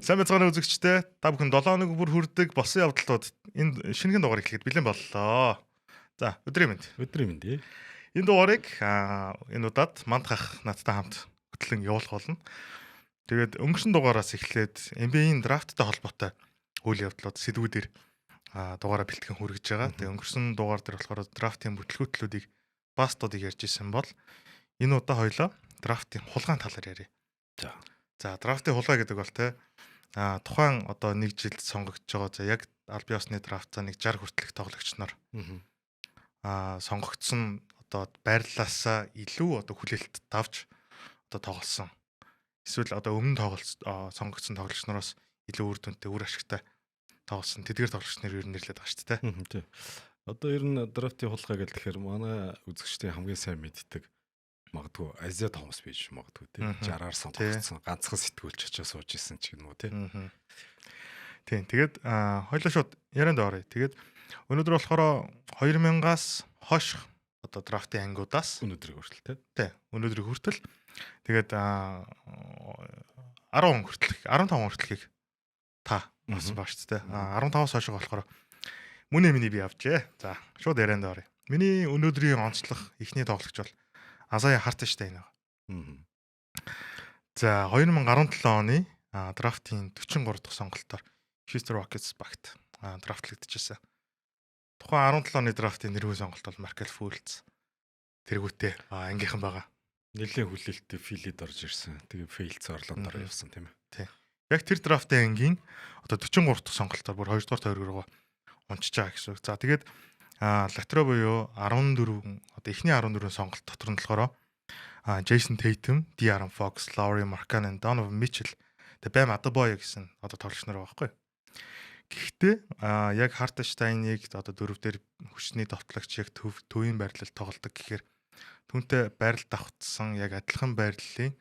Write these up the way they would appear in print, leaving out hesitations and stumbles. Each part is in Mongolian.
Сайн байцгаана, үзэгчдээ. Та бүхэн 7 хоног бүр хүрдэг болсон явдлууд энэ шинэхэн дугаар эхлэхэд бэлэн боллоо. За, өдрийн мэнд. Өдрийн мэнд. Энэ дугаарыг энэ удаад мандахах надтай хамт хөтлөн явуулах болно. Тэгээд өнгөрсөн дугаараас эхлээд NBA-ийн драфттай холбоотой үйл явдлууд, сэдвүүдээр дугаараа бэлтгэн хүргэж байгаа. Тэгээд өнгөрсөн дугаар дээр болохоор драфтын бүтлгүүтлүүдийг, bust уудыг ярьж исэн бол энэ удаа хоёлоо драфтын хулгайн талаар ярья. За. За, драфтын хулгай гэдэг бол те тухайн одоо нэг жилд сонгогдож байгаа, за, яг аль бие усны драфт, за, нэг 60 хүртэлх тоглогч нар сонгогдсон одоо байрлалаасаа илүү одоо хүлээлт давж одоо тоглосон. Эсвэл одоо өмнө тоглолт сонгогдсон тоглогч нараас илүү үр дүнтэй, үр ашигтай тоглосон. Тэдгээр тоглогч нар ер нь нэрлэдэг байгаа шүү дээ. Тий. Одоо ер нь драфтын хулгай гэл тэгэхээр манай үзэгчдийн хамгийн сайн мэддэг магадгүй Азия Томас байж магадгүй, тий. 60-аар сонгогдсон, ганцхан сэтгүүлч очиж сууж исэн ч юм уу, тий. Тийм. Тэгээд хоёлоо шууд ярианд оръё. Тэгээд өнөөдөр болохоор 2000-аас хойш одоо драфтын ангиудаас өнөөдрийг хүртэл, тий. Тий. Өнөөдрийг хүртэл тэгээд 10 он хүртэл, 15 он хүртэлхийг та авсан баг шүү дээ. 15-аас хойш болохоор мөнээ миний би авчээ. За, шууд ярианд оръё. Миний өнөөдрийн онцлох эхний тоглогч бол Азая Хартенштейн байна. За, 2017 оны драфтын 43 дахь сонголтоор Houston Rockets багт драфтлагдчихсан. Тухайн 17 оны драфтын нэрвээ сонголт бол Маркел Фулц. Тэргүүтээ ангийнхан байгаа. Нэлээд хүлээлттэй Филид орж ирсэн. Тэгээ Фейлц Орландоор явсан, тийм ээ. Яг тэр драфтын ангийн одоо 43 дахь сонголтоор бүр 2 дугаар тойрог руу унчиж байгаа гэсэн үг. За, тэгээд lottery буюу 14, одоо эхний 14 сонголт дотор нь болохоор Джейсон Тейтем, De'Aaron Fox, Lauri Markkanen, Donovan Mitchell, тэгээ Bam Adebayo гэсэн одоо тоглогч нар байгаа байхгүй. Гэхдээ яг Hartenstein-ыг одоо дөрөв дээр хүчний довтлогч, яг төвийн байрлал тоглодог гэхээр түүнтэй байрал давхцсан, яг адилхан байрлалын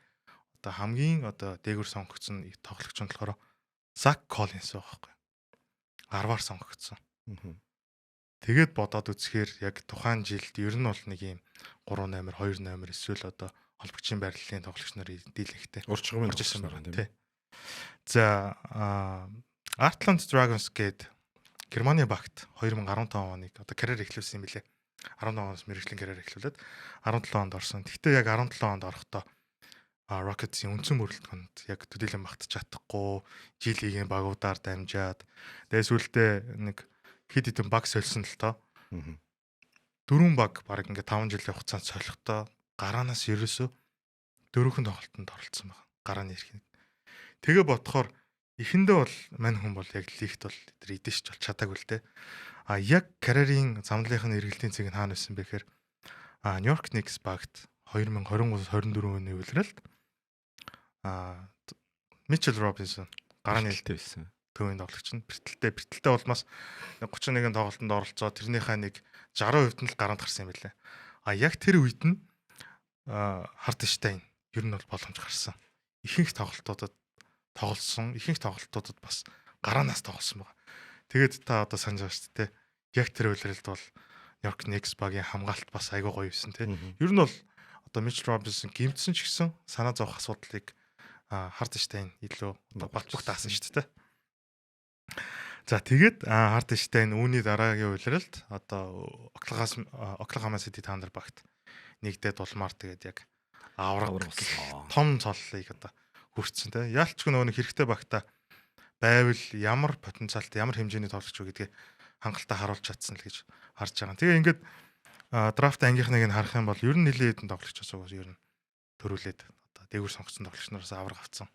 одоо хамгийн одоо дээгүүр сонгогдсон тоглогч нь болохоор Зак Коллинс байгаа байхгүй. 10-аар сонгогдсон. Тэгээд бодоод үзэхээр яг тухайн жилд ер нь бол нэг юм 3 номер, 2 номер эсвэл одоо холбогчийн байрлалын тоглогч нар дийлэнхтэй Урчгын орж ирсэн байна, байна, тийм. Тий. За, Artland Dragons гээд Германы багт 2015 оныг одоо карьер эхлүүлсэн юм билээ. 15 оноос мэргэжлийн карьер эхлүүлээд 17 онд орсон. Гэхдээ яг 17 онд орохдоо Rockets-ийн үндсэн бүрэлдэхүүнд яг төдийлөн багтаж чадахгүй, G League-ийн багуудаар дамжаад, тэгээ сүүлдээ нэг хэд хэдэн баг сольсон л тоо. Дөрвөн баг баг ингээ 5 жилийн хугацаанд солихдоо гараанаас ерөөсөө дөрвөн тоглолтод оролцсон байна. Гарааны эрхийг. Тэгээ бодохоор эхэндээ бол мань хүн бол яг лигт бол тэр идэш болж чадаагүй л дээ. А яг карьерийн замналынх нь эргэлтийн цэг нь хаана байсан бэ гэхээр Нью-Йорк Knicks багт 2023 24 оны улиралд Мичел Робинсон гарааны Бэртэлтэй байсан. Төвийн тоглогч нь бэртэлтэй улмаас 31 тоглолтод оролцоо, тэрнийхээ нэг 60% нь л гараанд гарсан юм билээ. А яг тэр үед нь Хартенштейн ер нь бол боломж гарсан. Ихэнх тоглолтуудад тоглосон, ихэнх тоглолтуудад бас гараанаас тоглосон байгаа. Тэгээд та одоо санаж байгаа шүү дээ. Яг тэр улиралд бол Нью-Йорк Knicks багийн хамгаалалт бас айгүй гоё байсан, тий. Ер нь бол одоо Мич Робинсон гэмтсэн ч гэсэн санаа зовох асуудлыг Хартенштейн илүү одоо балбах таасан шүү дээ. За, тэгээд Хартенштейн үүний дараагийн улиралд одоо Оклахома Сити Thunder багт нэгдээд улмаар тэгээд яг авраг Авраг болсон. том цоллыг одоо хүртсэн, те. Яалчгүй нөгөө нэг хэрэгтэй багта байвал ямар потенциалтай, ямар хэмжээний тоглогч вэ гэдгээ хангалттай харуулж чадсан л гэж харж байгаа. Тэгээ ингээд драфт ангийнхныг нь харах юм бол ер нь нэлээд хэдэн тоглогч бас ер нь төрүүлээд одоо дээгүүр сонгогдсон тоглогч нараас авраг авцсан.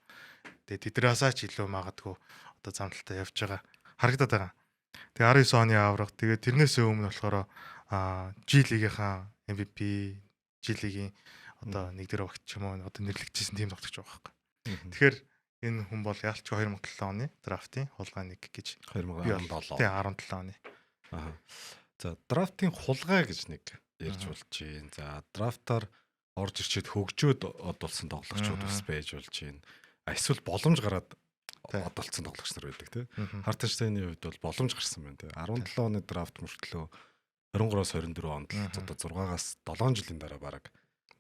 Тэгээ тэднээсээ ч илүү магадгүй одоо замналтай явж байгаа харагдаад байгаа. Тэгээ 19 оны авраг, тэгээ тэрнээс өмнө болохоор G League-ийн MVP, G League-ийн одоо нэг дээр багт ч юм уу одоо нэрлэгдсэн тийм тоглогч байгаа байхгүй. Тэгэхээр энэ хүн бол ялч 2007 оны драфтын хулгай нэг гэж 2017. Тий, 17 оны. Аа. За, драфтын хулгай гэж нэг ярьж болж байна. За, драфтаар орж ирчээд хөгжөөд од болсон тоглогчуд бас байж болж байна. Эсвэл боломж гараад од болсон тоглогч нар байдаг, тий. Хартенштейний хувьд бол боломж гарсан байна, тий. 17 оны драфт мөртлөө 23-аас 24 онд л одоо 6-аас 7 жилийн дараа бараг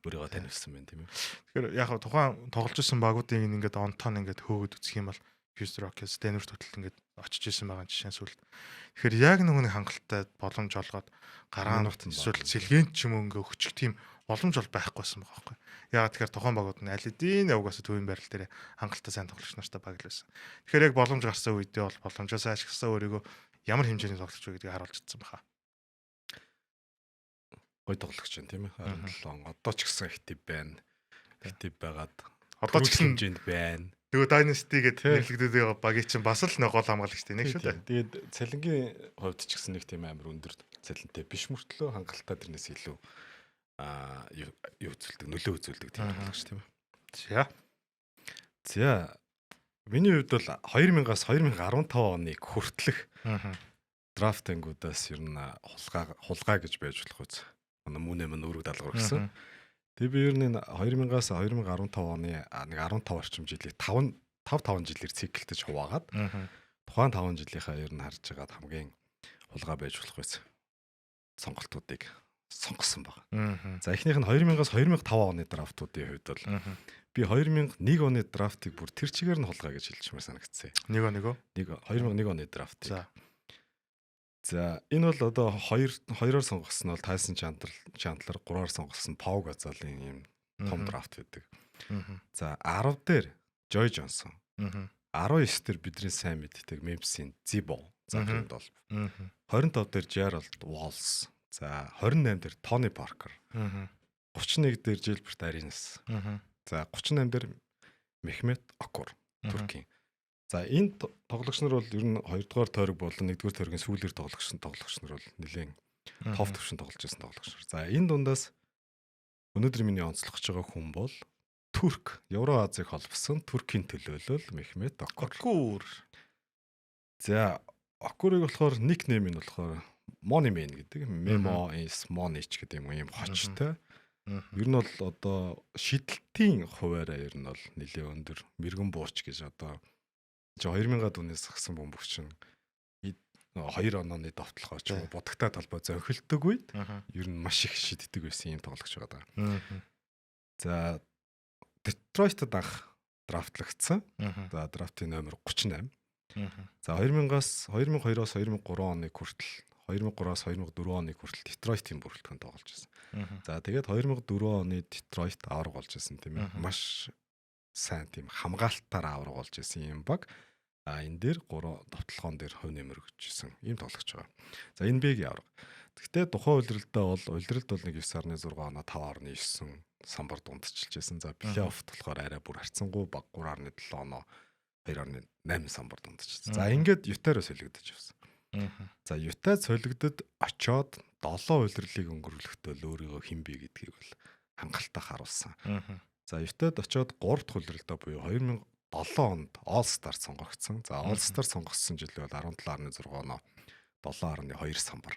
өөрийгөө таниулсан байна, тийм ээ. Тэгэхээр яг тухайн тоглож исэн багуудын ингээд онтон ингээд хөөгд үзэх юм бол Houston Rockets Denver хөтөлд ингээд очиж исэн байгаа жишээ нь сүлд. Тэгэхээр яг нөгөө нэг хангалттай боломж олгоод гараанууд эсвэл сэлгээнд ч юм уу ингээ өгчих тийм боломж бол байхгүйсэн байгаа байхгүй. Яагаад тэгэхээр тухайн багууд нь аль хэдийн явгаас төвийн байрал дээр хангалттай сайн тоглогч нартай баг л байсан. Тэгэхээр яг боломж гарсан үедээ бол боломжоос ашигласан өөрийгөө ямар хэмжээний тоглогч вэ гэдгийг харуулж чадсан баха. Гой тоглогч юм тийм ээ. 27 он одоо ч гэсэн актив байна. Актив байгаад одоо ч гэсэн хэмжээнд байна. Нөгөө Dynasty гэдэг нэрлэгдээд байгаа багийн чинь бас л нэг гол хамгаалагчтай нэг шүү дээ. Тэгээд цалингийн хувьд ч гэсэн нэг тийм амар өндөр цалинтай биш мөртлөө хангалттай тэрнээс илүү юу үзүүлдэг, нөлөө үзүүлдэг тийм тоглогч тийм ээ. За. За. Миний хувьд бол 2000-аас 2015 оныг хүртлэх драфт ангиудаас ер нь хулгай гэж байж болох үз. Манай мөн амин үүрэг даалгавар гэсэн. Тэгээ би ер нь 2000-аас 2015 оны нэг 15 орчим жилийг 5 5 жилээр циклдэж хуваагаад тухайн 5 жилийнхаа ер нь харж байгаад хамгийн хулгай байж болох үз сонголтуудыг сонгосон баг. За эхнийх нь 2000-аас 2005 оны драфтуудын хувьд бол би 2001 оны драфтыг бүр тэр чигээр нь хулгай гэж хэлчихмээр санагдсан. 1 он нөгөө? 2001 оны драфтыг. За энэ бол одоо хоёроор сонгосон нь бол Тайсон Чандлер, гураар сонгосон Пау Газалын ийм том драфт байдаг. За 10 дээр Жой Джонсон. 19 дээр бидний сайн мэддэг Мемфисийн Зибо Зак Рэндолф. 25 дээр Джеральд Уолс. За 28 дээр Тони Паркер. 31 дээр Жилберт Аринас. За 38 дээр Мехмет Окур Туркийн. За энэ тоглогч нар бол ер нь 2 дугаар тойрог болон 1 дугаар тойрогийн сүүлээр тоглогч нар бол нэлээд топ түвшин тоглож байсан тоглогч нар. За энэ дундаас өнөөдөр миний онцлох гэж байгаа хүн бол Турк, Евро Азийг холбосон Туркийн төлөөлөл Мехмет Окур. Окур. За Окурыг болохоор никнейм нь болохоор Money Man гэдэг. Memo is money ч гэдэг юм ийм хочтой. Ер нь бол одоо шидэлтийн хуваараа ер нь бол нэлээд өндөр мэрэгэн буурч гэж одоо 2000-ад үнээс гасан бөмбөгч нь 2 онооны довтлогоо ч юм уу будагтай талбай зөнхөлдөг үед ер нь маш их шиддэг байсан юм тоглогч байгаа. За Детройтод анх драфтлагдсан. За драфтын номер 38. За 2000-аас 2002-оос 2003 оны хүртэл 2003-аас 2004 оны хүртэл Детройтын бүрэлдэхүүн тоглож байсан. За тэгээд 2004 оны Детройт аварга болж байсан тийм ээ. Маш сайн тийм хамгаалтаар аварга болж байсан юм баг. А энэ дээр 3 довтлогоон дээр хувь нэмэр өгч исэн ийм тоглогч байгаа. За NBA-гийн аварга. Гэхдээ тухайн улиралдаа бол улиралд бол нэг 9.6 оноо 5.9 самбар дундчилж байсан. За плей-офф болохоор арай бүр харьцангуй баг 3.7 оноо 2.8 самбар дундчилсан. За ингээд Ютаро солигдож явсан. За Юта солигдод очоод 7 улирлыг өнгөрүүлэхдээ л өөрийгөө хэн бэ гэдгийг бол хангалттай харуулсан. За Ютад очоод 3 дахь улиралдаа буюу 2007 онд All Star сонгогдсон. За All Star сонгогдсон жил бол 17.6 оноо 7.2 самбар.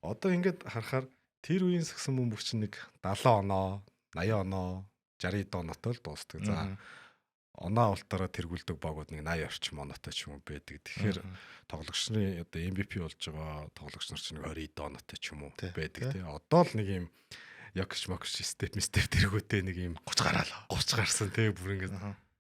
Одоо ингээд харахаар тэр үеийн сагсан бөмбөгч нэг 70 оноо, 80 оноо, 60 оноотой л дуустдаг. За оноо авалтаараа тэргүүлдэг багууд нэг 80 орчим оноотой ч юм уу байдаг. Тэгэхээр тоглогч нарын одоо MVP болж байгаа тоглогч нар чинь нэг 20 оноотой ч юм уу байдаг тий. Одоо л нэг юм Йокич Мокич степ степ тэргүүтэй нэг юм 30 гараалаа. 30 гарсан тий бүр ингээд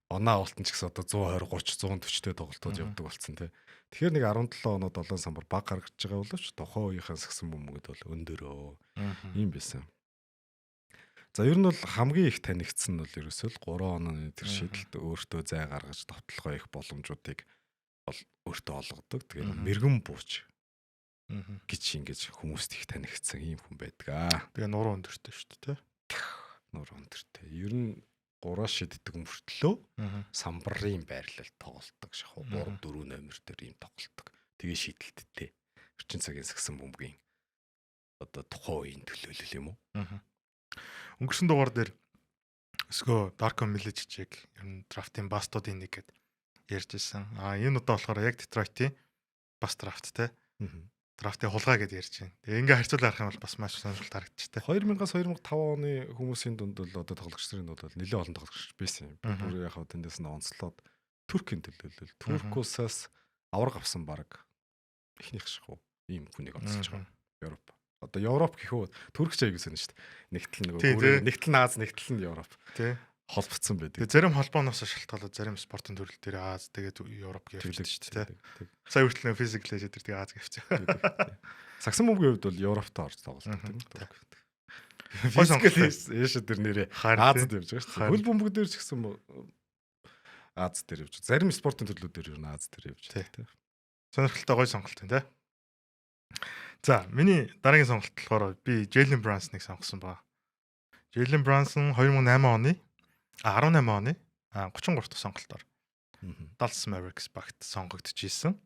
оноо авалтан ч гэсэн одоо 120 30 140-тэй тоглолтууд явдаг болсон тий. Тэгэхээр нэг 17 оноо 7 самбар баг гаргаж байгаа боловч тухайн үеийнхэн сагсан бөмбөгд бол өндөрөө ийм байсан. За ер нь бол хамгийн их танигдсан нь бол ерөөсөө л 3 онооны тэр шидэлд өөртөө зай гаргаж довтлогоо их боломжуудыг бол өөртөө олгодог. Тэгээд мэрэгэн бууч гэж ингэж хүмүүст их танигдсан ийм хүн байдаг аа. Тэгээ нуруу өндөртэй шүү дээ, тэ? Нуруу өндөртэй. Ер нь 3 шиддэг мөртлөө самбарын байрлал тоглолдог шахуу 3 4 номер дээр ийм тоглолдог. Тэгээ шидэлттэй. Орчин цагийн сагсан бөмбөгийн одоо тухайн үеийн төлөөлөл юм уу? Өнгөрсөн дугаар дээр өсгөө Darko Milicic-ийг ер нь драфтын бастуудын нэг гэд ярьж ирсэн. А энэ удаа болохоор яг Detroit-ийн бас драфт те. Драфтын хулгай гэд ярьж байна. Тэгээ ингээ харьцуулаад харах юм бол бас маш сонирхолтой харагдчих те. 2000-аас 2005 оны хүмүүсийн дунд бол одоо тоглогч нарын дунд бол нэлээд олон тоглогч байсан юм. Би бүр яг хав тэндээс нь онцлоод Туркийн төлөөлөл. Турк улсаас аварга авсан баг эхнийх шахуу ийм хүнийг онцолж байгаа. Европ. Одоо Европ гэх үү Турк ч аягүй сонь шүү дээ. Нэг тал нөгөө нэг тал нь Аз, нэг тал нь Европ. Тий. Холбогдсон байдаг. Тэгээ зарим холбооноос шалтгаалаад зарим спортын төрөл дээр Аз, тэгээд Европ гэж явчихдаг шүү дээ. Сая хүртэл физикал ээж дээр тэгээ Аз гэвчихсэн. Сагсан бөмбөгийн хувьд бол Европт орж тоглолт гэдэг. Физикал ээж дээр нэрээ Азад явж байгаа шүү дээ. Хөл бөмбөг дээр ч гэсэн Аз дээр явж. Зарим спортын төрлүүд дээр ер нь Аз дээр явж байгаа тийм. Сонирхолтой гоё сонголт байна тий. За, миний дараагийн сонголт болохоор би Jalen Brunson-ыг сонгосон байна. Jalen Brunson 2008 оны 18 оны 33 дахь сонголтоор Dallas Mavericks багт сонгогдож исэн.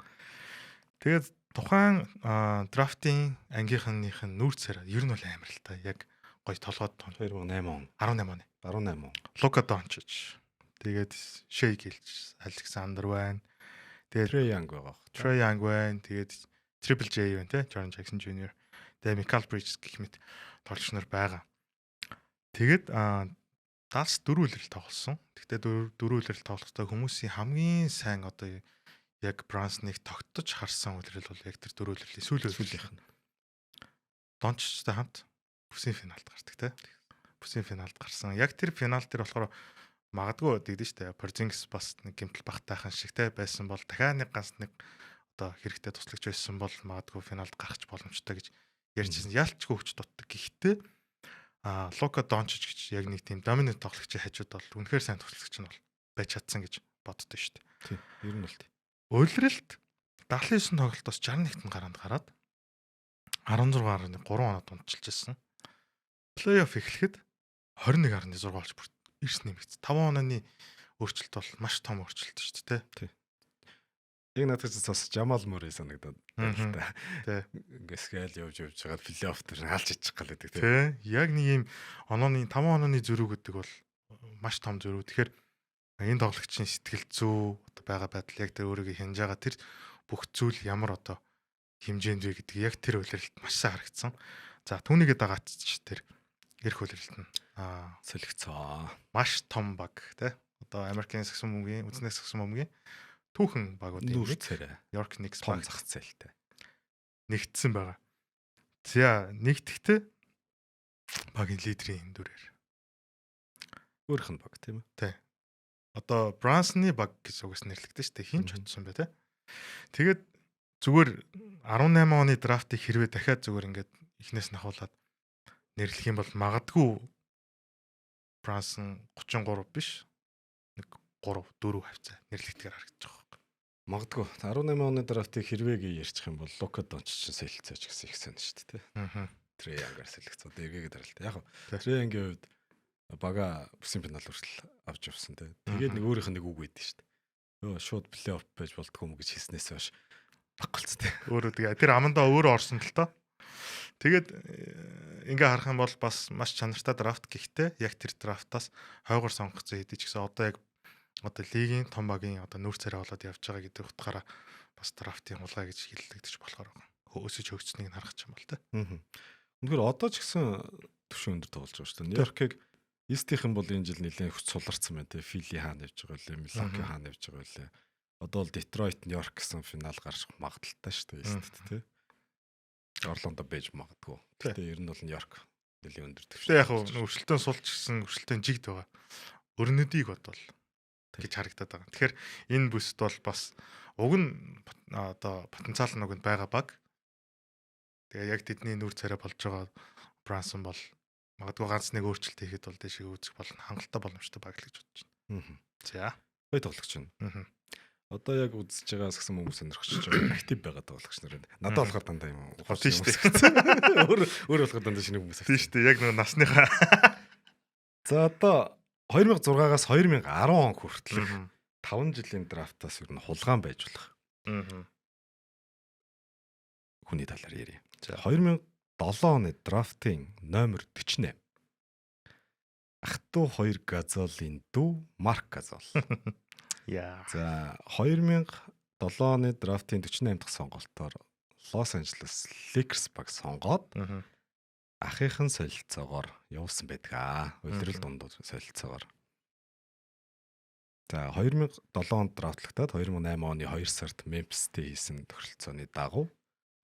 Тэгээд тухайн драфтын ангийнхных нь нүүр царай ер нь бол амар л та. Яг гоё толгойд 2008 он. 18 оны. 18 он. Лука Дончич. Тэгээд Шей Гилж, Александр байна. Тэгээд Трей Янг байгаа. Трей Янг байна. Тэгээд Triple J байна те, Jaren Jackson Jr. Тэгээд Mikal Bridges гэх мэт тоглогч нар байгаа. Тэгээд Даллас дөрөв үлрэл тоглосон. Гэхдээ дөрөв үлрэл тоглохдоо хүмүүсийн хамгийн сайн одоо яг Брансныг тогтож харсан үлрэл бол яг тэр дөрөв үлрэлийн сүүлийн үлрэлийнх нь. Дончичтой хамт бүсийн финалд гардаг те. Бүсийн финалд гарсан. Яг тэр финал дээр болохоор магадгүй дэгдэн штэ. Порзингис бас нэг гэмтэл багтайхан шиг те байсан бол дахиад нэг ганц нэг одоо хэрэгтэй туслагч байсан бол магадгүй финалд гарах боломжтой гэж ярьжсэн. Ялчгүй хүч дутдаг. Гэхдээ Лука Дончич гэж яг нэг тийм доминант тоглогчийн хажууд бол үнэхээр сайн туслагч нь бол байж чадсан гэж боддоо шүү дээ. Тийм, ер нь бол тийм. Улиралд 79 тоглолтоос 61-т гараанд гараад 16.3 оноо дундчилж ирсэн. Плей-офф эхлэхэд 21.6 олж бүр эрс нэмэгдсэн. 5 онооны өөрчлөлт бол маш том өөрчлөлт шүү дээ, тийм. Яг надад ч бас Жамал Мөрэй санагдаад байна л та. Тий. Ингээ скайл явж явж байгаа плей-офф дээр хаалж ичих гал гэдэг тий. Яг нэг юм онооны 5 онооны зөрүү гэдэг бол маш том зөрүү. Тэгэхээр энэ тоглогчийн сэтгэл зүй одоо байгаа байдал яг тэр өөрийгөө хянаж байгаа тэр бүх зүйл ямар одоо хэмжээнд вэ гэдэг яг тэр улиралд маш сайн харагдсан. За түүнийгээ дагаад ч тэр эрх улиралд нь солигцоо. Маш том баг тий. Одоо Америкийн сагсан бөмбөгийн, үзнэх сагсан бөмбөгийн түүхэн багуудын нэг царай. York Knicks том зах зээлтэй нэгдсэн байгаа. За нэгдэхдээ багийн лидерийн дүрээр. Өөрийнх нь баг тийм ээ. Тий. Одоо Брансны баг гэж угаас нэрлэгдэн шүү дээ. Хин ч очсон бай тээ. Тэгээд зүгээр 18 оны драфтыг хэрвээ дахиад зүгээр ингээд эхнээс нь ахуулаад нэрлэх юм бол магадгүй Брансон 33 биш нэг 3 4 хавцаа нэрлэгдэхээр харагдаж байгаа. Магадгүй 18 оны драфтыг хэрвээ ярьчих юм бол Лука Дончич солилцооч гэсэн их сонь шүү дээ. Аа. Трей Янгаар солилцоо. Одоо эргээгээд харалт. Яг Трей Янгийн хувьд бага бүсийн финал хүртэл авч явсан те. Тэгээд нэг өөрийнх нь нэг үг байдсан шүү дээ. Өө шууд плей-офф байж болдгоо юм гэж хэлснээс хойш баггүй л те. Өөрөө тэгээ тэр амандаа өөрөө орсон л тоо. Тэгээд ингээ харах юм бол бас маш чанартай драфт гэхдээ яг тэр драфтаас хойгоор сонгогдсон хэдий ч гэсэн одоо яг одоо лигийн том багийн одоо нүүр царай болоод явж байгаа гэдэг утгаараа бас драфтын хулгай гэж хэллэгдэж болохоор байгаа. Өсөж хөгжсөнийг нь харах юм бол тэ. Үнэхээр одоо ч гэсэн түвшин өндөр тоглож байгаа шүү дээ. Нью-Йоркийг Истийнхэн бол энэ жил нэлээд хүч суларсан байна те. Фили хаана явж байгаа вэ? Милоки хаана явж байгаа вэ? Одоо бол Детройт, Нью-Йорк гэсэн финал гарах магадaltaй шүү дээ Истэд те. Орлондо байж магадгүй. Гэтэ ер нь бол Нью-Йорк нэлээд өндөр түвшин. Гэтэ яг өрсөлдөөн сулч гэсэн өрсөлдөөн жигд байгаа. Өрнөдийг бодвол гэж харагдаад байгаа. Тэгэхээр энэ бүсд бол бас уг нь одоо потенциал нь уг нь байгаа баг. Тэгээ яг тэдний нүүр царай болж байгаа Брансон бол магадгүй ганц нэг өөрчлөлт хийхэд бол дэшиг үүсэх болно. Хангалттай боломжтой баг л гэж бодож байна. За. Гоё тоглогч байна. Одоо яг үзэж байгаа сагсан хүмүүс сонирхож байгаа актив байгаа тоглогч нар байна. Надад болохоор дандаа юм тийм шүү дээ. Өөр өөр болохоор дандаа шинэ хүмүүс. Тийм шүү дээ. Яг нэг насныхаа. За одоо 2006-аас 2010 он хүртэл 5 жилийн драфтаас ер нь хулгаан байж болох. Хүний талаар ярья. 2007 оны драфтын номер 48. Ах トゥ 2 Газолын дүү Марк Газол. Яа. За 2007 оны драфтын 48 дахь сонголтоор Лос Анжелес Лейкерс баг сонгоод ахынх нь солилцоогоор явуулсан байдаг аа. Улирал дунд солилцоогоор. За 2007 онд драфтлагдаад 2008 оны 2 сард Мемфистэй хийсэн тохиролцооны дагуу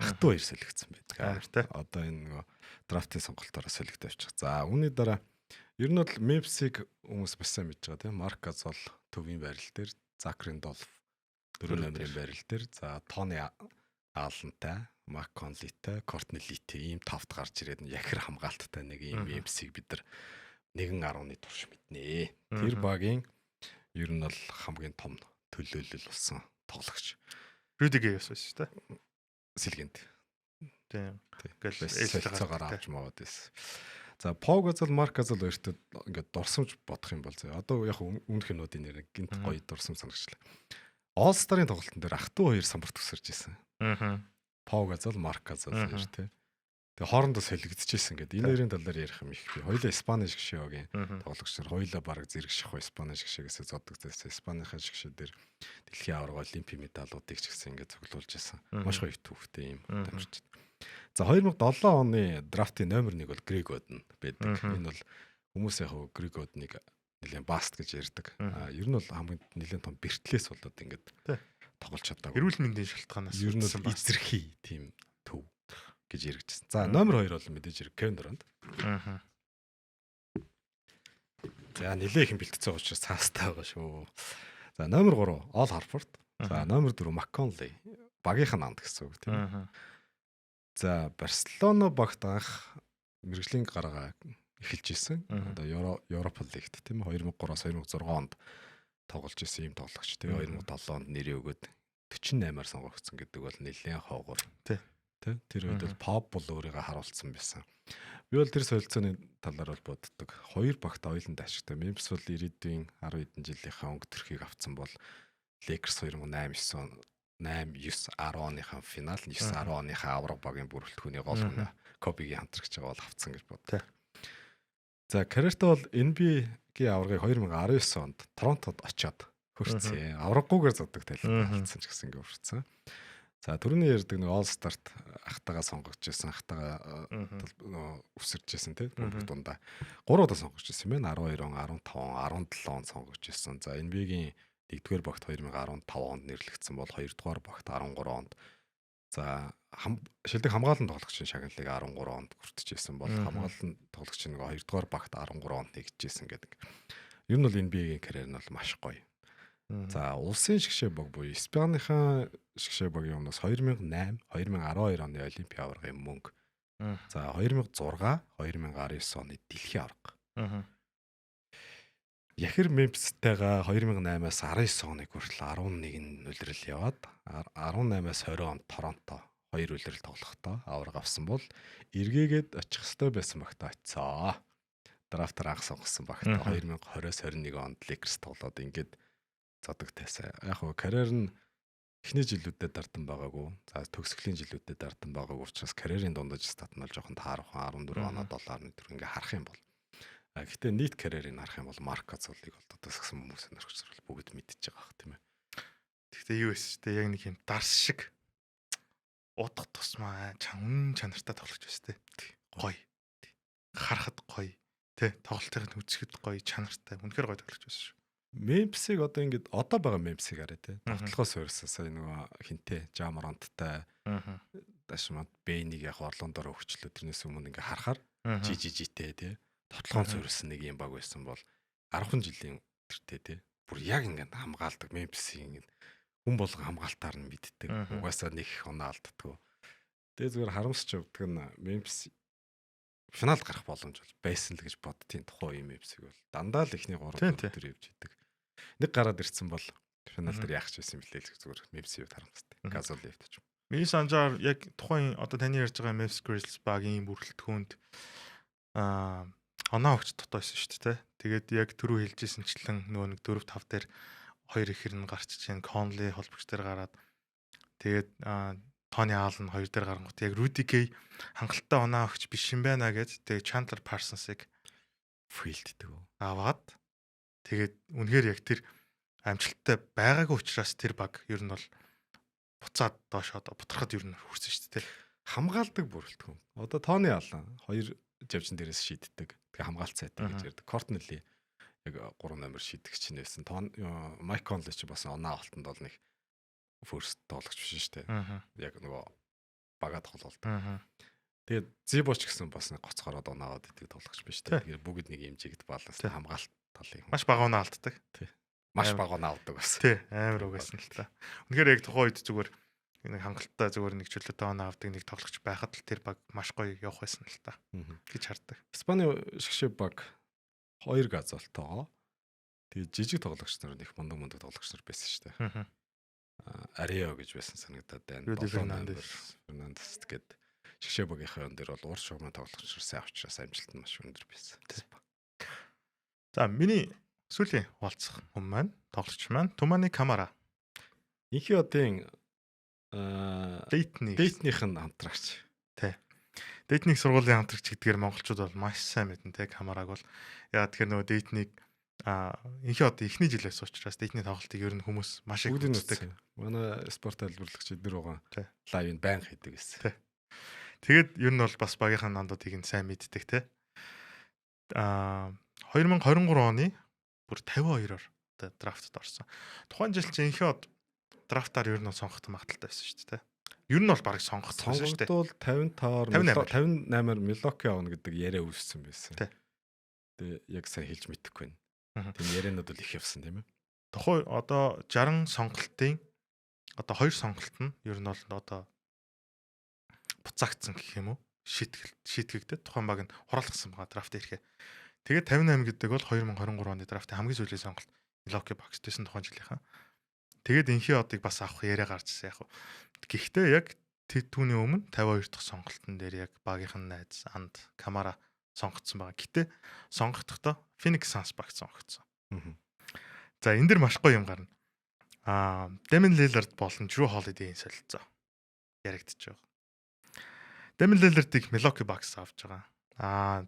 ах トゥ хоёр солигдсон байдаг. Амар Одоо энэ нөгөө драфтын сонголтоороо солигдож явчих. За үүний дараа Ер нь бол Memphis-ийг хүмүүс бас сайн мэдж байгаа тийм. Марк Газол төвийн байрал дээр, Зак Рэндолф 4 номерын байрал дээр, за Тони Аллентай, Мак Конлитай, Кортни Литэй ийм тавт гарч ирээд яхир хамгаалттай нэг ийм Memphis-ийг бид нар 1.1 турш мэднэ. Тэр багийн ер нь бол хамгийн том төлөөлөл болсон тоглогч. Руди Гей бас байсан шүү дээ. Сэлгэнд. Тийм. Ингээл солилцоогоор авч маваад байсан. За Пау Газол, Марк Газол хоёртой ингээд дурсамж бодох юм бол зөө. Одоо яг өмнөх юмнуудын нэр гинт гоё дурсамж санагчлаа. All Star-ын тоглолтын дээр ах トゥ хоёр самбарт өсөрж исэн. Аа. Пау Газол, Марк Газол хоёр тий. Тэгээ хоорондоо солигдчихсэн гэдэг. Энэ хоёрын талаар ярих юм их би. Хоёулаа Испани шгшээ багийн тоглогч нар. Хоёулаа бараг зэрэг шахуу Испани шгшээгээс зоддог зэс. Испанийн шгшээ дээр дэлхийн аварга олимпийн медалуудыг ч гэсэн ингээд цуглуулж исэн. Маш гоё түүхтэй юм тамирч. За 2007 оны драфтын номер 1 бол Грег Оден байдаг. Энэ бол хүмүүс яг Грег Одныг нэлээд bust гэж ярьдаг. А ер нь бол хамгийн нэлээд том бэртлээс болоод ингээд тоглож чадаагүй. Эрүүл мэндийн шалтгаанаас ер нь бол эзэрхий тийм төв гэж яригдчихсэн. За номер 2 бол мэдээж хэрэг Кевин Дурант. Аа. За нэлээд их бэлтгэсэн учраас цаастай байгаа шүү. За номер 3 Ол Харфорд. За номер 4 Макконли. Багийнх нь анд гэсэн үг тийм. За Барселона багт анх мэргэжлийн гаргаа эхэлж исэн. Одоо Европ лигт тийм 2003-аас 2006 онд тоглож исэн ийм тоглогч. Тэгээ 2007 онд нэрээ өгөөд 48-аар сонгогдсон гэдэг бол нэлээд хоогоор. Тий. Тэ тэр үед бол Pop бол өөрийгөө харуулсан байсан. Би бол тэр солилцооны талаар бол боддог. Хоёр багт ойлонд ашигтай. Memphis бол ирээдүйн 10 хэдэн жилийнхаа өнгө төрхийг авцсан бол Lakers 2008 9 8 9 10 оныхаа финал 9 10 оныхаа авраг багийн бүрэлдэхүүний гол үнэ Кобигийн хамтрагч байгаа бол авцсан гэж боддог. За карьертаа бол NBA-гийн аваргыг 2019 онд Торонтод очиод хүрсэн. Авраггүйгээр зоддог талент алдсан ч гэсэн ингээ хүрсэн. За түрүүний ярьдаг нэг All Star-т ахтайгаа сонгогдож байсан, ахтайгаа өсөрч байсан тийм бөмбөг дундаа. 3 удаа сонгогдож байсан юм байна. 12 он, 15 он, 17 онд сонгогдож байсан. За NBA-гийн 1-р багт 2015 онд нэрлэгдсэн бол 2-р багт 13 онд. За шилдэг хамгаалан тоглогчийн шагналыг 13 онд хүртэж бол хамгаалан тоглогч нэг 2-р багт 13 онд нэгдэжсэн гэдэг. Ер нь бол NBA-гийн карьер нь бол маш гоё. За улсын шгшээ баг буюу Испанийнхаа шгшээ багийн өмнөөс 2008, 2012 оны Олимпийн аваргын мөнгө. За 2006, 2019 оны дэлхийн аварга. Яхир Мемфистэйгээ 2008-аас 19 оныг хүртэл 11 улирал яваад 18-аас 20 онд Торонто хоёр улирал тоглохдоо аварга авсан бол эргээгээд очих ёстой байсан багтаа очицоо. Драфтаар анх сонгосон багтаа 2020-оос 21 онд Lakers тоглоод ингээд зодог тайсан. Яг хөө карьер нь эхний жилүүдэд дардан байгаагүй. За төгсгөлийн жилүүдэд дардан байгаагүй учраас карьерийн дундаж стат нь бол жоохон таархан 14 оноо 7.4 ингээ харах юм бол. А гэхдээ нийт карьерийг харах юм бол Марк Газолыг бол тасгсан хүмүүс сонирхч бүгд мэдчихэж байгаа бах тийм ээ. Гэхдээ юу байсан ч яг нэг юм дарс шиг удах тусмаа үнэн чанартай тоглож байсан те. Гоё. Харахад гоё. Тэ тоглолтыг нь үзэхэд гоё, чанартай. Үнэхээр гоё тоглож байсан шүү. Мемфисийг одоо ингээд одоо байгаа Мемфисийг арай те. Довтлогоо суурьсан сая нөгөө хинтээ Жаморанттай Дашманд Бэнийг яг Орлондоор өгчлөө тэрнээс өмнө ингээ харахаар GGG-тэй те. Довтлогоон суурьсан нэг юм баг байсан бол 10 жилийн тэртээ те. Бүр яг ингээд хамгаалдаг Мемфисийг ингээд хүн болгон хамгаалтаар нь мэддэг. Угаасаа нэг их оноо алддаггүй. Тэгээ зүгээр харамсч явдаг нь Мемфис финал гарах боломж бол байсан л гэж боддtiin тухайн үеийн Мемфисийг бол дандаа л эхний 3 4 төр явж идэг. Нэг гараад ирсэн бол финал дээр яах ч байсан бэлээ л зүгээр Мемфисийн хувьд харамстай. Газолын хувьд ч юм. Миний санджаар яг тухайн одоо таны ярьж байгаа Memphis Grizzlies багийн бүрэлдэхүүнд оноо өгч дотоо байсан шүү дээ. Тэгээд яг түрүү хэлжсэнчлэн нөгөө нэг 4 5 дээр хоёр ихэр нь гарч чинь Conley холбогч дээр гараад тэгээд Тони Аллен хоёр дээр гарангуут яг Руди Гей хангалттай оноо өгч биш юм байна гэж тэгээд Chandler Parsons-ыг фейлддэг үү аваад тэгээд үнэхээр яг тэр амжилттай байгаагүй учраас тэр баг ер нь бол буцаад доош одоо бутрахад ер нь хүрсэн шүү дээ. Хамгаалдаг бүрэлдэхүүн. Одоо Тони Аллен хоёр жавжин дээрээс шийддэг. Тэгээ хамгаалт сайтай гэж ярьдаг. Кортнели яг 3 номер шийдэгч нь байсан. Тон Майк Конли ч бас оноо авалтанд бол нэг first тоглогч биш шүү дээ. Яг нөгөө бага тоглолт. Тэгээд Зибо ч гэсэн бас нэг гоцгороод оноо аваад идэг тоглогч биш те. Тэгээд бүгд нэг юм чигт баланс хамгаалт талын. Маш бага оноо алддаг. Тий. Маш бага оноо авдаг бас. Тий, амар угаасан л та. Үнэхээр яг тухайн үед зүгээр нэг хангалттай зүгээр нэг чөлөөтэй оноо авдаг нэг тоглогч байхад л тэр баг маш гоё явах байсан л та гэж хардаг. Испани шгшээ баг 2 газалтайгоо. Тэгээд жижиг тоглогч нар их мундаг мундаг тоглогч нар байсан шүү дээ. Арио гэж байсан санагдаад байна. Руди Фернандес. Фернандес гээд шгшээ багийнхаа он дээр бол уур шугамын тоглогч нар сайн учраас амжилт нь маш өндөр байсан. За миний сүүлийн хуваалцах хүн маань тоглогч маань Тумани Камара. Инхи одын Дейтний Дейтнийх нь хамтрагч. Тий. Дейтник сургуулийн хамтрагч гэдгээр монголчууд бол маш сайн мэднэ те Камараг бол. Яа тэгэхээр нөгөө Дейтник инхи одоо эхний жилээс учраас Дейтний тоглолтыг ер нь хүмүүс маш их үздэг. Манай спорт тайлбарлагч эднэр байгаа. Лайвыг байнга хийдэг гэсэн. Тий. Тэгээд ер нь бол бас багийнхаа нандуудыг нь сайн мэддэг те. 2023 оны бүр 52-оор одоо драфтд орсон. Тухайн жил чинь инхи од драфтаар ер нь сонгох магадaltaй байсан шүү дээ. Ер нь бол бараг сонгох байсан шүү дээ. Сонгогдвол 55-аар 58-аар Милоки авна гэдэг яриа үүссэн байсан. Тэгээ яг сайн хэлж мэдэхгүй байна. Тийм яриануд бол их явсан тийм ээ. Тухайн одоо 60 сонголтын одоо 2 сонголт нь ер нь бол одоо буцаагдсан гэх юм уу? Шийтгэгдээд тухайн баг нь хураалгасан байгаа драфт ирэхээ. Тэгээд 58 гэдэг бол 2023 оны драфтын хамгийн сүүлийн сонголт Milwaukee Bucks байсан тухайн жилийнхаа. Тэгээд инхи одыг бас авах яриа гарч ирсэн яг. Гэхдээ яг түүний өмнө 52 дахь сонголтын дээр яг багийнхан найз Анд Камара сонгогдсон байгаа. Гэтэ сонгогдохдоо Phoenix Suns багт сонгогдсон. За энэ дэр маш гоё юм гарна. Damian Lillard болон Jrue Holiday-ийн солилцоо яригдчих байгаа. Damian Lillard-ыг Milwaukee Bucks авч байгаа.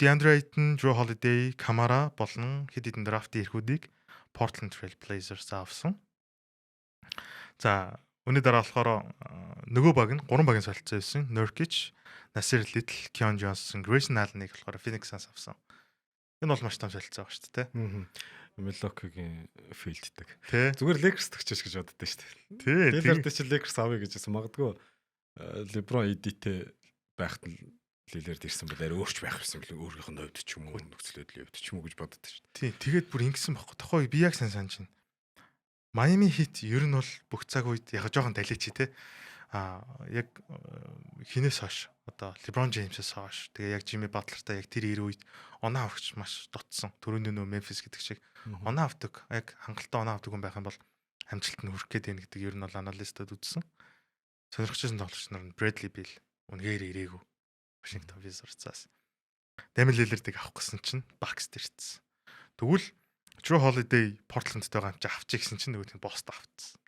DeAndre Ayton, Jrue Holiday, Kamara болон хэд хэдэн драфтын эрхүүдийг Portland Trail Blazers авсан. За үүний дараа болохоор нөгөө баг нь гурван багийн солилцоо байсан. Nurkic, Nasir Little, Keon Johnson, Grayson Allen-ыг болохоор Phoenix Suns авсан. Энэ бол маш том солилцоо байгаа шүү дээ. Milwaukee-гийн филддэг. Тэ. Зүгээр Lakers төгчөөч гэж боддоо шүү дээ. Тий. Lillard чи Lakers авъя гэж хэлсэн. Магадгүй LeBron AD-тэй байхад нь Lillard ирсэн бол арай өөрч байх байсан бэл өөрийнх нь хувьд ч юм уу нөхцөл байдлын хувьд ч юм уу гэж боддоо шүү дээ. Тий. Тэгээд бүр ингэсэн байхгүй. Тохой би яг сайн санаж байна. Miami Heat ер нь бол бүх цаг үед яг жоохон далийчи те. Яг хинээс хойш одоо LeBron James-ээс хойш тэгээ яг Jimmy Butler-тай яг тэр 90 үед оноо авахч маш дутсан. Төрөний нөө Memphis гэдэг шиг оноо авдаг. Яг хангалттай оноо авдаг хүн байх юм бол амжилт нь хүрэх гээд байна гэдэг ер нь бол аналистууд үзсэн. Сонирхож байсан тоглогч нар нь Bradley Beal үнэхээр ирээгүй. Washington Wizards-аас. Damian Lillard-ыг авах гэсэн чинь Bucks ирсэн. Тэгвэл Jrue Holiday Portland-тойгоо амч авчих гэсэн чинь нөгөөх нь Boston авчихсан.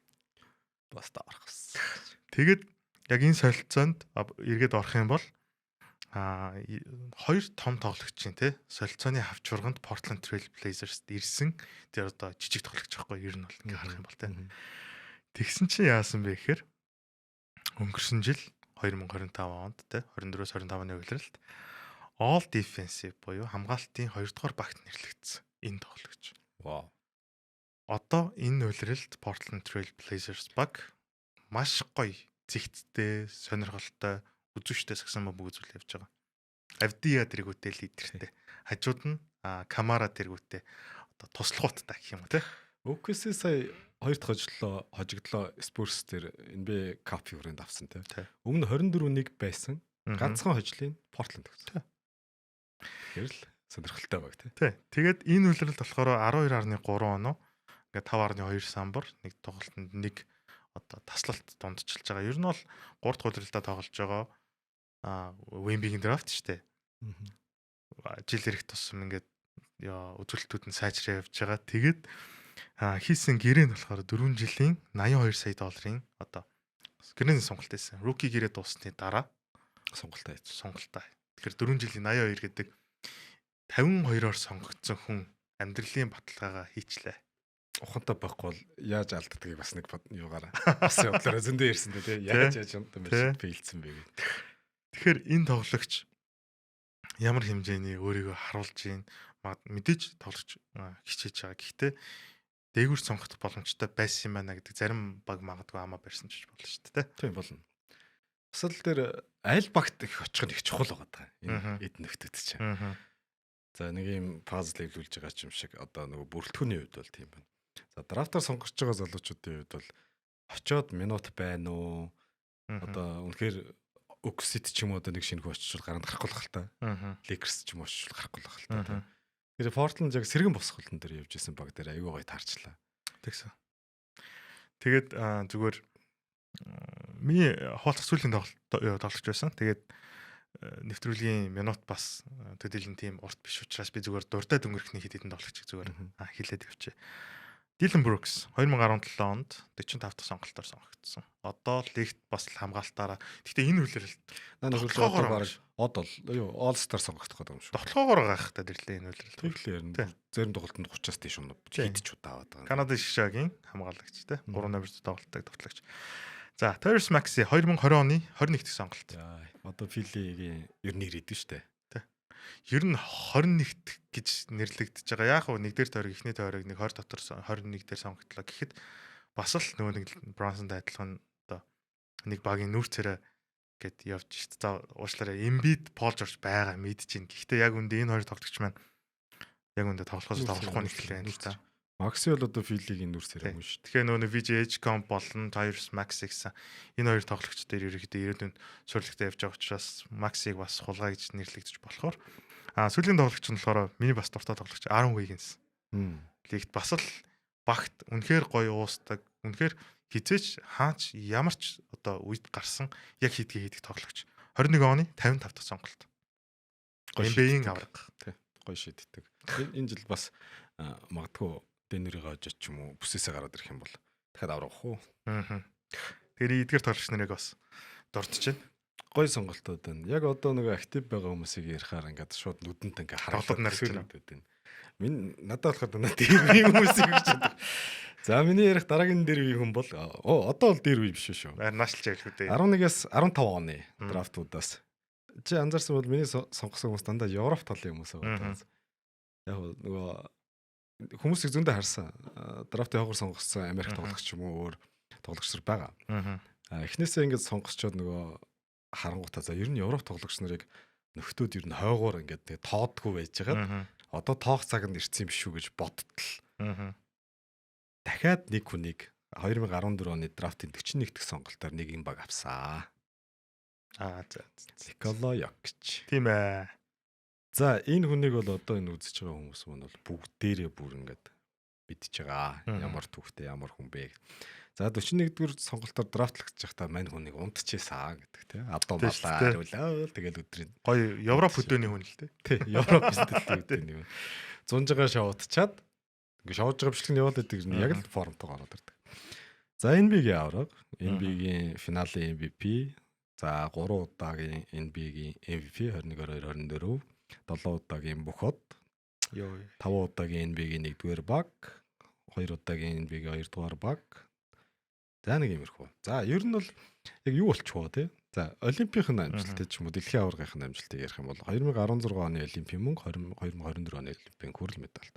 Boston орох гэсэн. Тэгээд яг энэ солилцоонд эргээд орох юм бол хоёр том тоглогчийн те солилцооны хавчурганд Portland Trail Blazers ирсэн. Тэр одоо жижиг тоглогч байхгүй ер нь бол ингээ харах юм бол те. Тэгсэн чинь яасан бэ гэхээр өнгөрсөн жил 2025 онд те 24-өөс 25 оны улиралд All Defensive буюу хамгаалтын 2 дугаар багт нэрлэгдсэн энэ тоглогч. Вау. Одоо энэ улиралд Portland Trail Blazers баг маш гоё зэгцтэй, сонирхолтой, үзүүштэй сагсан бөмбөг үзүүл явж байгаа. Авдия тэргүүтээ лидертэй. Хажууд нь Камара тэргүүтээ одоо туслахууттай гэх юм уу те. OKC сая хоёр дахь хожигдлоо Spurs дээр NBA Cup хүрээнд авсан те. Өмнө 24-1 байсан. Ганцхан хожлын Portland өгсөн. Тэгэхээр л сонирхолтой баг те. Тий. Тэгээд энэ улиралд болохоор 12.3 оноо ингээд 5.2 самбар нэг тоглолтод нэг одоо таслалт дундчилж байгаа. Ер нь бол 3 дахь улиралдаа тоглож байгаа Wemby-гийн драфт шүү дээ. Жил ирэх тусам ингээд үзүүлэлтүүд нь сайжраа явж байгаа. Тэгээд хийсэн гэрээ нь болохоор 4 жилийн 82 сая долларын одоо гэрээний сонголт байсан. Rookie гэрээ дууссаны дараа сонголтоо хийсэн. Сонголтоо. Тэгэхээр 4 жилийн 82 гэдэг 52-оор сонгогдсон хүн амьдралын баталгаагаа хийчлээ. Ухаантай байхгүй бол яаж алддгийг бас нэг юугаараа бас явдлаараа зөндөө ярьсан дээ тий. Яаж яаж юм бэ фейлдсэн бэ гэдэг. Тэгэхээр энэ тоглогч ямар хэмжээний өөрийгөө харуулж гин мэдээж тоглогч хичээж байгаа. Гэхдээ дээгүүр сонгох боломжтой байсан юм байна гэдэг зарим баг магадгүй амаа барьсан ч болно шүү дээ. Тийм болно. Бас л тэр аль багт их очих нь их чухал байгаа даа. Энэ эд нөхдүүд чинь. За, нэг юм пазл эвлүүлж байгаа ч юм шиг одоо нөгөө бүрэлдэхүүний хувьд бол тийм байна. За, драфтаар сонгож байгаа залуучуудын хувьд бол очоод минут байна уу? Одоо үнэхээр Оксит ч юм уу одоо нэг шинэ хүн очичвол гаранд гарахгүй л та. Lakers ч юм уу очичвол гарахгүй л та. Тэгэхээр Portland яг сэргэн босголтон дээр явж исэн баг дээр аюу гой таарчлаа. Тэгсэн. Тэгээд зүгээр миний хуваалцах сүүлийн тоглогч байсан. Тэгээд нэвтрүүлгийн минут бас төдийлөн тийм урт биш учраас би зүгээр дурдаад өнгөрөх нэг хэд хэдэн тоглогчийг зүгээр хэлээд явчих. Дилан Брукс 2017 онд 45 дахь сонголтоор сонгогдсон. Одоо лигт бас л хамгаалтаараа. Гэхдээ энэ үлрэлт Наа нөхөрлөө одоо баг од бол юу All Star сонгогдох гэдэг юм шүү. Тоглоогоор гайхтай дэрлээ энэ үлрэлт. Тэглээ ярина. Зарим тоглолтод 30-аас дээш унаа хэд ч удаа аваад байгаа. Канадын шишагийн хамгаалагч те 3 номер тоглолтог тоглогч. За, Tyrese Maxey 2020 оны 21 дахь сонголт. За, одоо Филигийн ер нь ирээдүй шүү дээ. Ер нь 21 дахь гэж нэрлэгдэж байгаа. Яг хөө нэг дээр тойрог, эхний тойрог нэг 20 дотор 21 дээр сонгогдлоо гэхэд бас л нөгөө нэг Бронсонтой адилхан одоо нэг багийн нүүр царай гэд явж шít. За, уучлаарай. Embiid, Пол Жорж байгаа мэдэж байна. Гэхдээ яг үндэ энэ хоёр тоглогч маань яг үндэ тоглохоос тоглохгүй нэг хэлээ юм л та. Макси бол одоо Филигийн нүүр царай юм шүү. Тэгэхээр нөгөө нэг VJ Edgecombe болон Tyrese Maxey гэсэн энэ хоёр тоглогч дээр ерөнхийдөө ирээдүйн суурилттай явж байгаа учраас Maxey-г бас хулгай гэж нэрлэгдэж болохоор сүүлийн тоглогч нь болохоор миний бас дуртай тоглогч Aaron Wiggins. Лигт бас л багт үнэхээр гоё уустдаг. Үнэхээр хизээч хаач ямар ч одоо үед гарсан яг хийдгээ хийдэг тоглогч. 21 оны 55 дахь сонголт. NBA-ийн аварга. Тий. Гоё шийддэг. Энэ жил бас магадгүй Денверийг хожиж ч юм уу бүсээсээ гараад ирэх юм бол дахиад аврах уу? Аа. Тэгэхээр эдгээр тоглогч нарыг бас дурдж байна. Гоё сонголтууд байна. Яг одоо нөгөө актив байгаа хүмүүсийг ярихаар ингээд шууд нүдэнд ингээд харагдаад нарж байна. Минь надад болохоор дандаа дээр үеийн хүмүүсийг гэж боддог. За, миний ярих дараагийн дээр үеийн хүн бол одоо бол дээр үе биш шүү. Харин наашлж явах үү. 11-ээс 15 оны драфтуудаас чи анзаарсан бол миний сонгосон хүмүүс дандаа Европ талын хүмүүс байгаа. Яг нөгөө хүмүүсийг зөндөө харсан. Драфтын хогоор сонгосон Америк тоглогч юм уу өөр тоглогч нар байгаа. Эхнээсээ ингээд сонгосчоод нөгөө харангуутаа за ер нь Европ тоглогч нарыг нөхдөөд ер нь хойгоор ингээд тэгээ тоодгүй байжгаад одоо тоох цаг нь ирсэн юм биш үү гэж бодтол. Дахиад нэг хүнийг 2014 оны драфтын 41 дахь сонголтоор нэг юм баг авсан. За. Никола Йокич. Тийм ээ. За, энэ хүнийг бол одоо энэ үзэж байгаа хүмүүс мөн бол бүгдээрээ бүр ингээд мэдж байгаа. Ямар түүхтэй, ямар хүн бэ. За, 41-р сонголтоор драфтлагдчих байхдаа мань хүнийг унтчихсан гэдэг тий. Адуу малаа хариулаа. Тэгэл өдрийн гоё Европ хөдөөний хүн л тий. Тий, Европ сэтгэлийн хөдөөний хүн. Зунжгаа шоудчаад ингээ шоуж байгаа бичлэг нь яваад идэг нь яг л формтойгоо ороод ирдэг. За, NBA-гийн авраг, NBA-гийн финалийн MVP, за 3 удаагийн NBA-гийн MVP 21 22 24, 7 удаагийн бүх од, 5 удаагийн NBA-гийн 1-р баг, 2 удаагийн NBA-гийн 2-дугаар баг. За, нэг иймэрхүү. За, ер нь бол яг юу болчихвоо те. За, олимпийн амжилтыг ч юм уу дэлхийн аваргын амжилтыг ярих юм бол 2016 оны олимпийн мөнгө, 2024 оны олимпийн хүрэл медальт.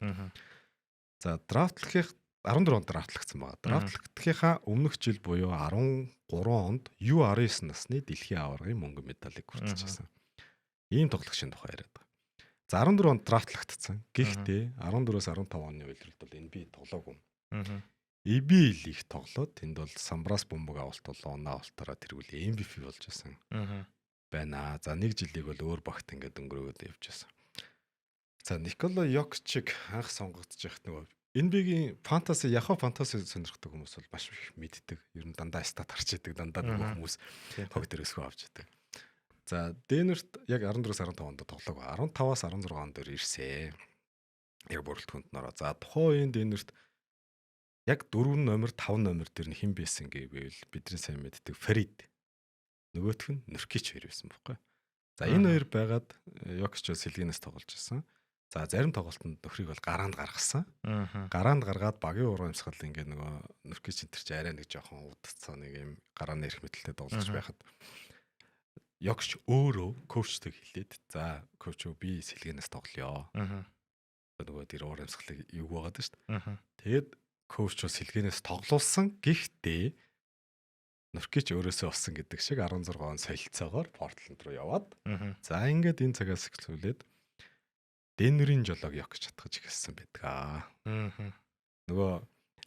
За, драфтлахын 14 онд драфтлагдсан байгаа. Драфтлагдахынхаа өмнөх жил буюу 13 онд U19 насны дэлхийн аваргын мөнгө медалийг хүртэж байсан. Ийм тоглогчийн тухай яриад байгаа. За, 14 онд драфтлагдсан. Гэхдээ 14-өөс 15 оны улиралд бол NBA тоглоогүй. ABL их тоглоод тэнд бол самбраас бөмбөг авалт болон оноо авалтаараа тэргүүл MVP болж байсан байна. За, нэг жилийг бол өөр багт ингээд өнгөрөөгөөд явж байсан. За, Никола Йокчиг анх сонгогдож байхад нөгөө NBA-гийн фэнтези, яхаа фэнтези сонирхдаг хүмүүс бол маш их мэддэг. Ер нь дандаа stat харж идэг, дандаа нөгөө хүмүүс хог дээр өсгөө авч идэг. За, Денверт яг 14-өөс 15 онд тоглоог. 15-аас 16 он дээр ирсэн. Яг бүрэлдэхүүнд нөрөө. За, тухайн үеийн Денверт яг 4 номер, 5 номер дээр нь хэн байсан гэвэл бидний сайн мэддэг Фарид. Нөгөөх нь Нуркич хоёр байсан байхгүй. За, энэ хоёр байгаад Йокич бол сэлгэнээс тоглож байсан. За, зарим тоглолтод нөхрийг бол гараанд гаргасан. Гараанд гаргаад багийн уран амьсгал ингээд нөгөө Нуркич энэ төр чи арай нэг жоохон удацсан нэг юм гарааны эрх мэдэлтэй тоглож байхад Йокич өөрөө коучтэйг хэлээд за коуч өө би сэлгэнээс тоглоё. Нөгөө тэр уур амьсгалыг юуг байгаад шүү дээ. Тэгээд коуч бол сэлгэнээс тоглуулсан. Гэхдээ Нуркич өөрөөсөө болсон гэдэг шиг 16 он солилцоогоор Портланд руу яваад за ингээд энэ цагаас эхлүүлээд Денверийн жолоог Йокич чадхаж эхэлсэн байдаг аа. Нөгөө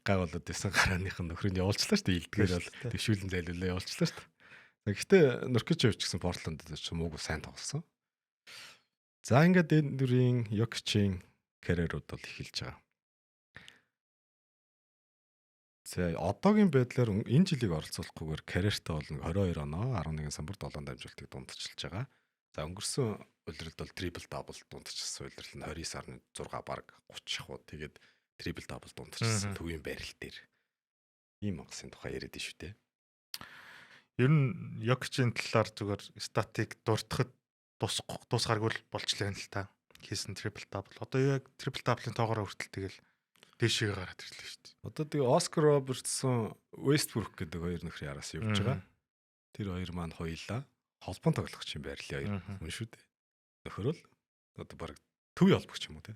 гай болоод исэн гарааных нь нөхрийг явуулчлаа шүү дээ. Илдгээр бол дэвшүүлэн зайлуулаа явуулчлаа шүү дээ. За гэхдээ Нуркич явж гисэн Портланд ч муугүй сайн тоглосон. За ингээд Денверийн Йокичийн карьерууд бол эхэлж байгаа. За одоогийн байдлаар энэ жилийг оролцуулахгүйгээр карьертаа бол 22 оноо 11 самбар 7 дамжуултыг дундчилж байгаа. За өнгөрсөн улиралд бол triple double дундчилсан, улирал нь 29.6 баг 30 шахуу, тэгээд triple double дундчилсан төвийн байрал дээр ийм онгоцын тухай яриад шүү дээ. Ер нь Йокичийн талаар зүгээр stat ыг дуртахад дуусгааргүй л болчлаа юм л та. Хийсэн triple double. Одоо яг triple double -ын тоогоороо хүртэл тэгэл дээшээ гараад ирлээ шүү дээ. Одоо тэгээ Оскар Робертсон, Вестбрук гэдэг хоёр нөхрийн араас явж байгаа. Тэр хоёр маань хоёулаа холбон тоглогч юм байрлалын хоёр хүн шүү дээ. Нөхөр бол одоо баг төвийн холбогч юм уу те.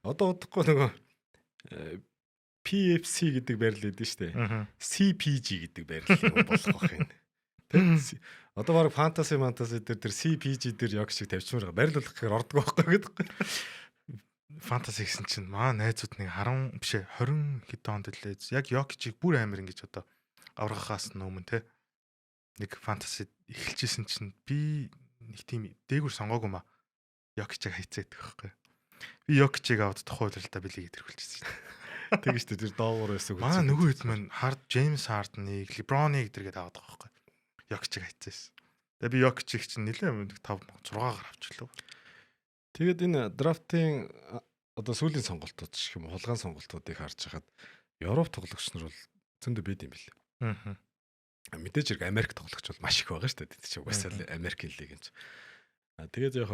Одоо удахгүй нөгөө PFC гэдэг байрлал өгдөн шүү дээ. CPG гэдэг байрлал юм болох байх юм. Тэ? Одоо баг fantasy fantasy дээр тэр CPG дээр яг шиг тавьчмаар байрлуулах гэхээр ордог байхгүй гэдэг. Fantasy гэсэн чинь маа найзууд нэг 10 биш ээ, 20 хэдэн онд лээ. Яг Йокичийг бүр амар ингэж одоо аврахаас өмнө те нэг fantasy эхэлжсэн чинь би нэг тийм дээгүр сонгоогүй маа. Йокичийг хайцаа идэх байхгүй. Би Йокичийг аваад тухайн улиралдаа билегээ тэрхүүлчихсэн шүү дээ. Тэгэж шүү дээ, тэр доогуур байсан. Маа нөгөө хэд маань Хард, Джеймс Хардныг, Леброныг тэргээд аваад байгаа байхгүй. Йокичийг хайцаасан. Тэгээ би Йокичийг чинь нэлээд 5 6 гаар авчлаа. Тэгээд энэ драфтын одоо сүүлийн сонголтууд гэх юм уу, хулгайн сонголтуудыг харж хахад Европ тоглогч нар бол зөндөө байд юм бэл. Мэдээж хэрэг Америк тоглогч бол маш их байгаа шүү дээ. Тэд чинь угаасаа л Америкийн лиг юм чи. А тэгээд яг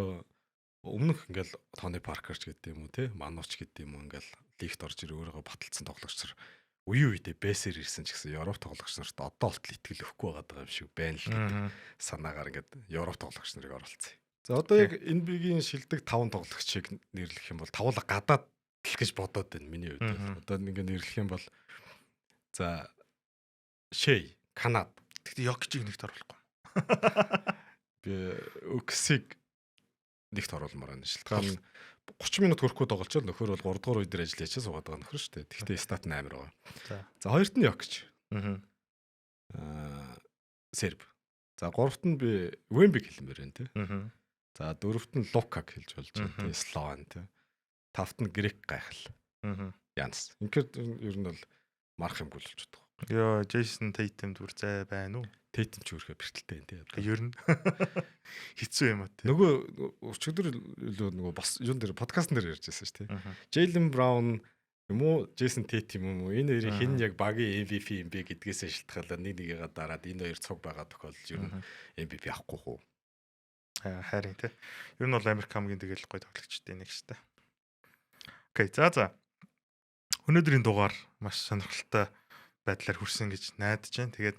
өмнөх ингээл Тони Паркер ч гэдэг юм уу те, Мануч гэдэг юм уу, ингээл лигт орж ир өөрийгөө баталсан тоглогч нар үеийн үедээ бэсээр ирсэн ч гэсэн Европ тоглогч нарт одоо болтол итгэл өгөхгүй байгаа юм шиг байна л гэдэг санаагаар ингээд Европ тоглогч нарыг оруулсан. За одоо яг NBA-гийн шилдэг 5 тоглогчийг нэрлэх юм бол тавуулга гадаад л гэж бодоод байна миний хувьд. Одоо ингээд нэрлэх юм бол за Шей, Канад. Тэгтээ Йокичийг нэгт оруулахгүй. Би OKC-г нэгт оруулмаар байна. Шилтгаан нь 30 минут хүрэхгүй тоглолцоод нөхөр бол 3 дугаар үе дээр ажил хийчихээ суугаад байгаа нөхөр шүү дээ. Тэгтээ stat нь амар байгаа. За хоёрт нь Йокич. Серб. За гуравт нь би Вембиг хэлмээр байна те. За дөрөвт нь Лукаг хэлж болж байна те. Словен те. Тавт нь Грек гайхал. Янс. Инхээр ер нь бол марах юмгүй л болж байгаа. Йоо, Джейсон Тейтем дүр зай байна уу? Тейтем ч өөрхөө бэртэлтэй юм тий. Ер нь хэцүү юм а тий. Нөгөө өчигдөр илүү нөгөө бас юун дээр подкастн дээр ярьж байсан шүү дээ. Джейлен Браун юм уу, Джейсон Тейтем юм уу? Энэ хоёрын хэн яг багийн MVP юм бэ гэдгээсээ шалтгаалаад нэг нэгээ дараад энэ хоёр цуг байгаа тохиолдолд ер нь MVP авахгүй хүү. Харин тий. Ер нь бол Америк хамгийн тэгэл гоё тоглогчдын нэг шүү дээ. Окей, за. Өнөөдрийн дугаар маш сонирхолтой байдлаар хүрсэн гэж найдаж байна. Тэгээд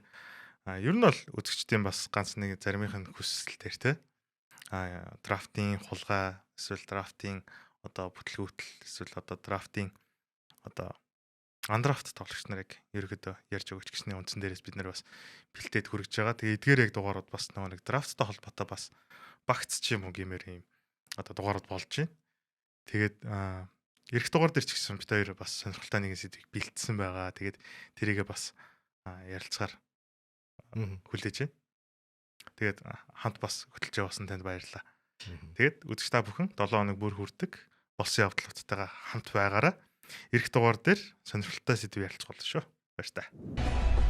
ер нь бол үзэгчдийн бас ганц нэг заримынх нь хүсэл төр те. Драфтын хулгай эсвэл драфтын одоо бүтлгүүтэл эсвэл одоо драфтын одоо undraft тоглогч нарыг ерөөдөө ярьж өгөөч гэсний үндсэн дээрээс бид нар бас бэлтээд хүргэж байгаа. Тэгээ эдгээр яг дугаарууд бас нөгөө нэг драфттай холбоотой бас багц ч юм уу гэмээр юм одоо дугаарууд болж байна. Тэгээд эх дугаар дээр ч гэсэн бид хоёр бас сонирхолтой нэгэн сэдвийг бэлдсэн байгаа. Тэгээд тэрийгээ бас ярилцгаар хүлээж байна. Тэгээд хамт бас хөтөлж явсан танд баярлалаа. Тэгээд үзэгч та бүхэн 7 хоног бүр хүрдэг болсон явдлуудтайгаа хамт байгаарай. Ирэх дугаар дээр сонирхолтой сэдв ярилцах болно шүү. Баяр таа.